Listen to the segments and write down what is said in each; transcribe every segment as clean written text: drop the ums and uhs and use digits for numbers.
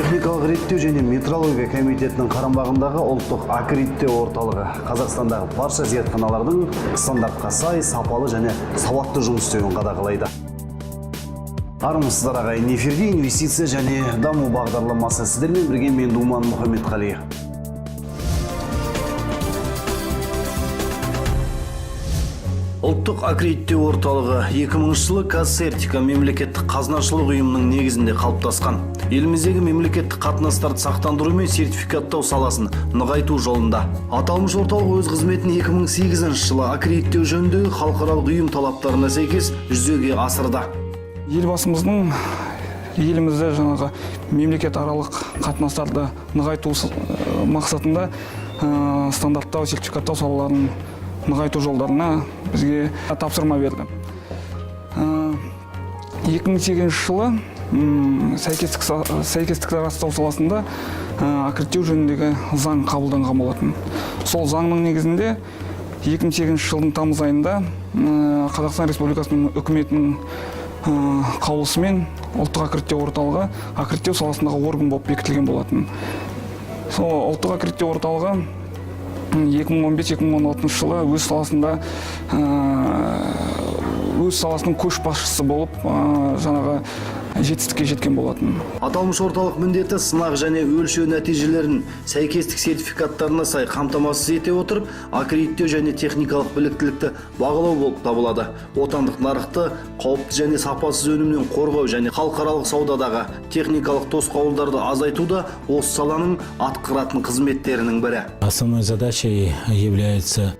Техникалық реттеу және метрология комитетінің қарамағындағы Ұлттық аккредиттеу орталығы Қазақстандағы барша зертханалардың стандартқа сай, сапалы және сауатты жұмыс істеуін қадағалайды. Армысыздар, ағайын! Эфирде «Инвестиция және даму» бағдарламасы. Сіздермен бірге мен, Думан Мұхамедқали. Ұлттық аккредиттеу орталығы 2000 жылы «Казсертика» мемлекеттік қазынашылық ұйымының негізінде қалыптасқан. Еліміздегі мемлекеттік қатынастарды сақтандыру мен сертификаттау саласын нығайту жолында. Аталмыш орталық өз қызметін 2008 жылы аккредиттеу жөніндегі халықаралық ұйым талаптарына сәйкес жүзеге асырды. Елбасымыздың елімізде жаңағы мемлекетаралық қатынастарды нығайту мақсатында стандарттау, сертификаттау салаларын нығайту жолдарына бізге тапсырма берді. 2008 жылы сәйкестікті растау саласында аккредиттеу жөніндегі заң қабылданған болатын. Сол заңның негізінде 2008 жылдың тамыз айында Қазақстан Республикасының үкіметінің қаулысымен Ұлттық аккредиттеу орталығы аккредиттеу саласындағы орган болып бекітілген болатын. Сол Ұлттық аккредиттеу орталығы 2015-2016 жылы өз саласының көшбасшысы болып, жаңағы жетістікке жеткен болатын. Аталмыш орталық міндеті сынақ және өлшеу нәтижелерін сәйкестік сертификаттарына сай қамтамасыз ете отырып, аккредиттеу және техникалық біліктілікті бағалау болып табылады. Отандық нарықты қауіпті және сапасыз өнімнен қорғау және халықаралық саудадағы техникалық тосқауылдарды азайту да осы саланың атқаратын қызметтерінің бірі. Основной задачей является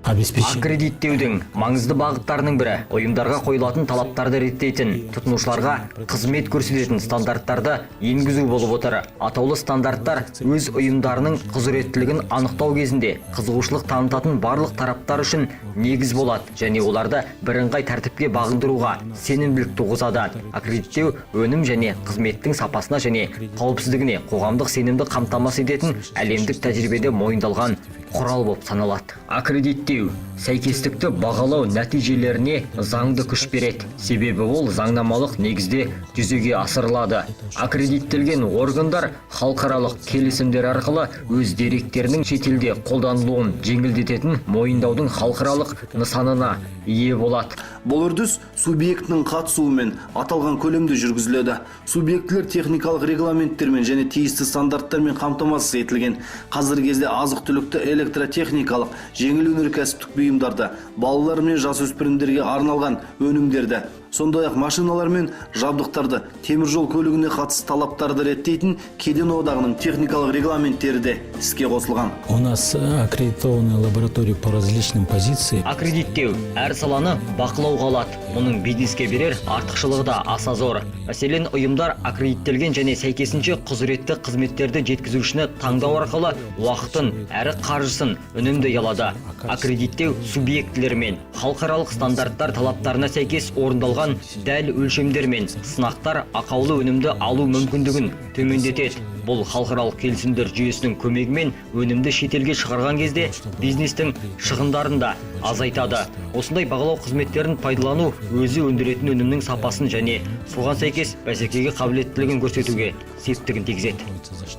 обеспечение Аккредиттеудің маңызды бағыттарының бірі ұйымдарға қойылатын талаптарды реттейтін, тұтынушыларға қызмет көрсететін стандарттарды енгізу болып отыр. Атаулы стандарттар өз ұйымдарының құзыреттілігін анықтау кезінде қызығушылық танытатын барлық тараптар үшін негіз болады және оларды бірыңғай тәртіпке бағындыруға сенімділік туғызады. Аккредиттеу өнім және қызметтің сапасына және қауіпсіздігіне қоғамдық сенімді қамтамасыз ететін әлемдік тәжірибеде мойындалған құрал болып саналады. Аккредиттеу сәйкестікті бағалау нәтижелеріне заңды күш береді, себебі ол заңнамалық негізде жүзеге асырылады. Аккредиттелген органдар халықаралық келісімдер арқылы өз деректерінің шетелде қолданылуын жеңілдететін мойындаудың халықаралық нысанына ие болады. Бұл үрдіс субъектінің қатысуымен аталған көлемде жүргізіледі. Субъектілер техникалық регламенттермен және тиісті стандарттармен қамтамасыз етілген. Қазіргі кезде азық-түлікті, электротехникалық, жеңіл өнеркәсіптік бұйымдарды, балалар мен жасөспірімдерге арналған өнімдерді, сондай-ақ машиналар мен жабдықтарды, темір жол көлігіне қатысты талаптарды реттейтін Кеден одағының техникалық регламенттері де іске қосылған. У нас аккредитованы лаборатории по различным позициям. Аккредиттеу әр саланы бақылауға алады. Мұның бизнеске берер артықшылығы да аса зор. Мәселен, ұйымдар аккредиттелген және сәйкесінше құзыретті қызметтерді жеткізушіні таңдау арқылы уақытын әрі қаржысын үнемдей алады. Аккредиттеу субъектілерімен халықаралық стандарттар талаптарына сәйкес орындалған дәл өлшемдер мен сынақтар ақаулы өнімді алу мүмкіндігін төмендетеді. Бұл халықаралық келісімдер жүйесінің көмегімен өнімді шетелге шығарған кезде бизнестің шығындарын да азайтады. Осындай бағалау қызметтерін пайдалану өзі өндіретін өнімнің сапасын және соған сәйкес бәсекеге қабілеттілігін көрсетуге септігін тигізеді.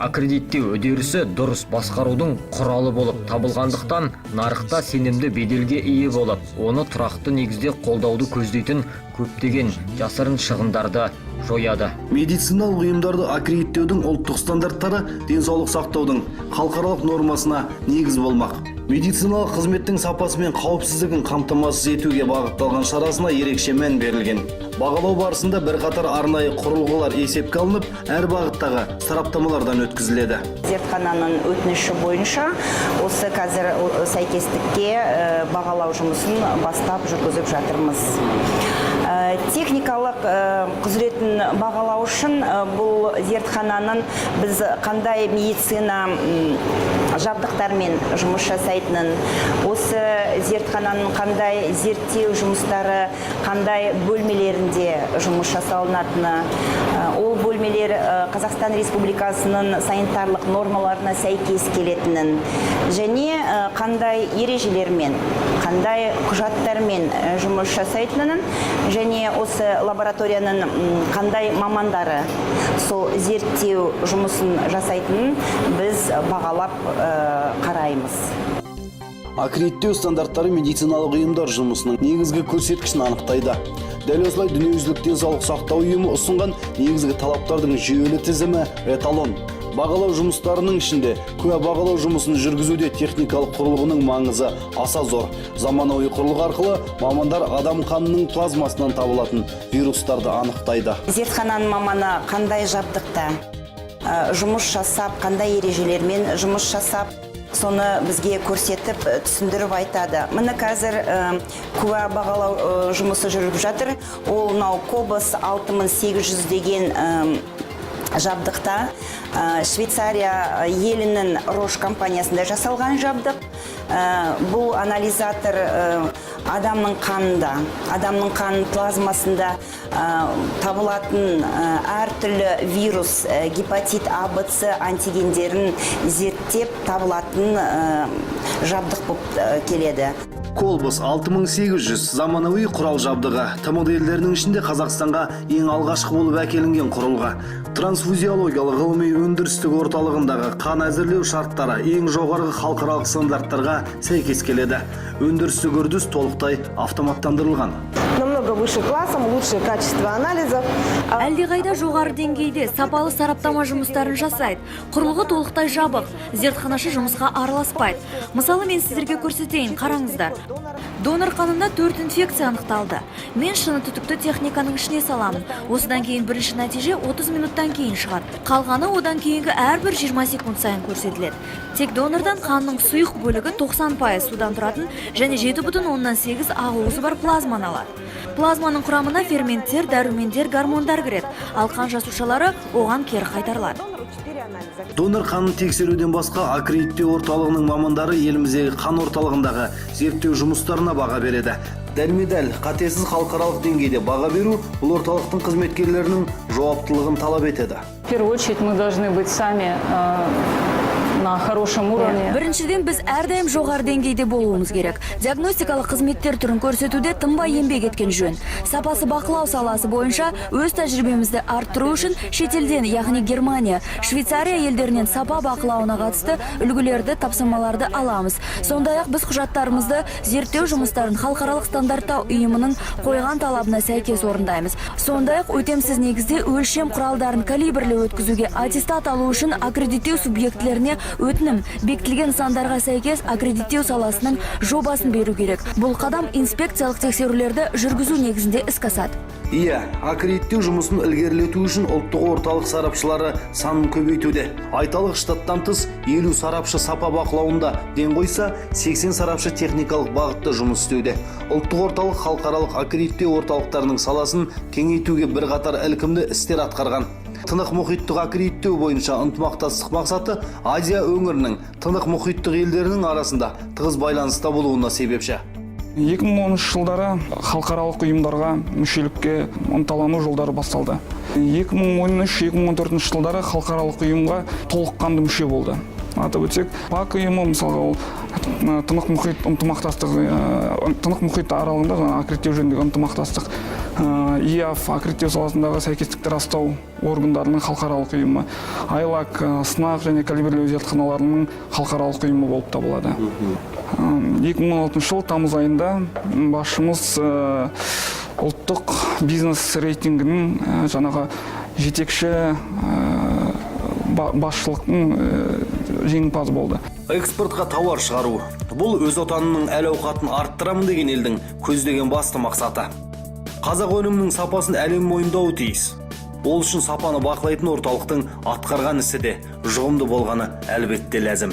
Аккредиттеу үдерісі дұрыс басқарудың құралы болып табылғандықтан, нарықта сенімді беделге ие болып, оны тұрақты негізде қолдауды көздейтін көптеген жасырын шығындарды жояды. Медициналық ұйымдарды аккредиттеудің ұлттық стандарттары денсаулық сақтаудың халықаралық нормасына негіз болмақ. Медициналық қызметтің сапасы мен қауіпсіздігін қамтамасыз етуге бағытталған шарасына ерекше мән берілген. Бағалау барысында бірқатар арнайы құрылғылар есепке алынып, әр бағыттағы сараптамалардан өткізіледі. Зертхананың өтініші бойынша осы қазір сәйкестікке бағалау жұмысын бастап жүргізіп жатырмыз. Техникалық құзыретін бағалау үшін бұл зертхананың біз қандай медицина жабдықтармен жұмыс жасайтынын, осы зертхананың қандай зерттеу жұмыстары, қандай бөлмелерінде бөлмелерінде жұмыс жасалынатыны, ол бөлмелер Қазақстан Республикасының санитарлық нормаларына сәйкес келетінін және қандай ережелермен, қандай құжаттармен жұмыс жасайтынын және осы лабораторияның қандай мамандары сол зерттеу жұмысын жасайтынын біз бағалап қараймыз. Аккредиттеу стандарттары медициналық ұйымдар жұмысының негізгі көрсеткішін анықтайды. Дәл осылай, Дүниежүзілік денсаулық сақтау ұйымы ұсынған негізгі талаптардың жүйелі тізімі эталон. Бағалау жұмыстарының ішінде куә бағалау жұмысын жүргізуде техникалық құрылғының маңызы аса зор. Заманауи құрылғы арқылы мамандар адам қанының плазмасынан табылатын вирустарды анықтайды. Зертхананың маманы қандай жабдықта жұмыс жасап, қандай ережелермен жұмыс жасап, соны бізге көрсетіп, түсіндіріп айтады. Міне, қазір куә бағалау жұмысы жүріп жатыр. Ол мынау Кобас 6800 деген жабдықта, Швейцария елінің Рош компаниясында жасалған жабдық. Бұл анализатор адамның қанында, адамның қан плазмасында табылатын әртүрлі вирус, гепатит А, Б, С антигендерін зерттеп табылатын жабдық болып келеді. Кобас 6800 заманауи құрал жабдығы. ТМД елдерінің ішінде Қазақстанға ең алғашқы болып әкелінген құрылғы. Трансфузиологиялық ғылыми өндірістік орталығындағы қан әзірлеу шарттары ең жоғарғы халықаралық стандарттарға сәйкес келеді. Өндірістік үрдіс толықтай автоматтандырылған. Намного выше классом, лучшее качество анализов. Әлдеқайда жоғары деңгейде сапалы сараптама жұмыстарын жасайды. Құрылғы толықтай жабық, зертханашы жұмысқа араласпайды. Мысалы, мен сіздерге көрсетейін, қараңыздар. Донор қанында төрт инфекция анықталды. Мен шыны түтікті техниканың ішіне саламын. Осыдан кейін бірінші нәтиже 30 минуттан кейін шығады. Қалғаны одан кейінгі әрбір 20 секунд сайын көрсетіледі. Тек донордан қанның сұйық бөлігі, 90% судан тұратын және 7,8 ақуызы бар плазманы алады. Плазманың құрамына ферменттер, дәрумендер, гормондар кіреді, ал қан жасушалары оған кері қайтарылады. Донор қанын тексеруден басқа, аккредиттеу орталығының мамандары еліміздегі қан орталығындағы зерттеу жұмыстарына баға береді. Дәлме дәл, қатесіз халықаралық деңгейде баға беру бұл орталықтың қызметкерлерінің жауаптылығын талап етеді. В первую очередь мы должны быть сами на хорошем уровне. Біріншіден, біз әрдайым жоғары деңгейде болуымыз керек. Диагностикалық қызметтер түрін көрсетуде тынбай еңбек еткен жөн. Сапасы бақылау саласы бойынша өз тәжірибемізді арттыру үшін шетелден, яғни Германия, Швейцария елдерінен сапа бақылауына қатысты үлгілерді, тапсырмаларды аламыз. Сондай ақ біз құжаттарымызды, зерттеу жұмыстарын халықаралық стандарттау ұйымының қойған талабына сәйкес орындаймыз. Сондай ақ өтемсіз негізде өлшем құралдарын калибрлеу өткізуге аттестат алу үшін аккредиттеу субъектілеріне өтінім, бекітілген нысандарға сәйкес аккредиттеу саласының жобасын беру керек. Бұл қадам инспекциялық тексерулерді жүргізу негізінде іске асады. Иә, аккредиттеу жұмысын ілгерілету үшін ұлттық орталық сарапшылары санын көбейтуде. Айталық, штаттан тыс 50 сарапшы сапа бақылауында ден қойса, 80 сарапшы техникалық бағытта жұмыс істеуде. Ұлттық орталық халықаралық аккредиттеу орталықтарының саласын кеңейтуге бірқатар ілкімді істер атқарған. Тынық мұхиттық аккредиттеу бойынша ынтымақтастық мақсаты Азия өңірінің тынық мұхиттық елдерінің арасында тығыз байланыста болуына себепші. 2013 жылдары халықаралық ұйымдарға мүшелікке ынталану жолдары басталды. 2013-2014 жылдары халықаралық ұйымға толыққанды мүше болды. Атап өтсек, ПАК ұйымы, мысалға, ол Тынық мұхит ынтымақтастығы, Тынық мұхит аралығында жаңағы аккредиттеу жөніндегі ынтымақтастық, ИАФ, аккредиттеу саласындағы сәйкестікті растау органдарының халықаралық ұйымы, ILAC, сынақ және калибрлеу зертханаларының халықаралық ұйымы болып табылады. 2016 жыл тамыз айында басшымыз ұлттық бизнес рейтингінің жаңағы жетекші басшылықтың жеңімпазы болды. Экспортқа тауар шығару. Бұл өз отанының әл ауқатын арттырамын деген елдің көздеген басты мақсаты. Қазақ өнімінің сапасын әлем мойындауы тиіс. Ол үшін сапаны бақылайтын орталықтың атқарған ісі де жұғымды болғаны әлбетте ләзім.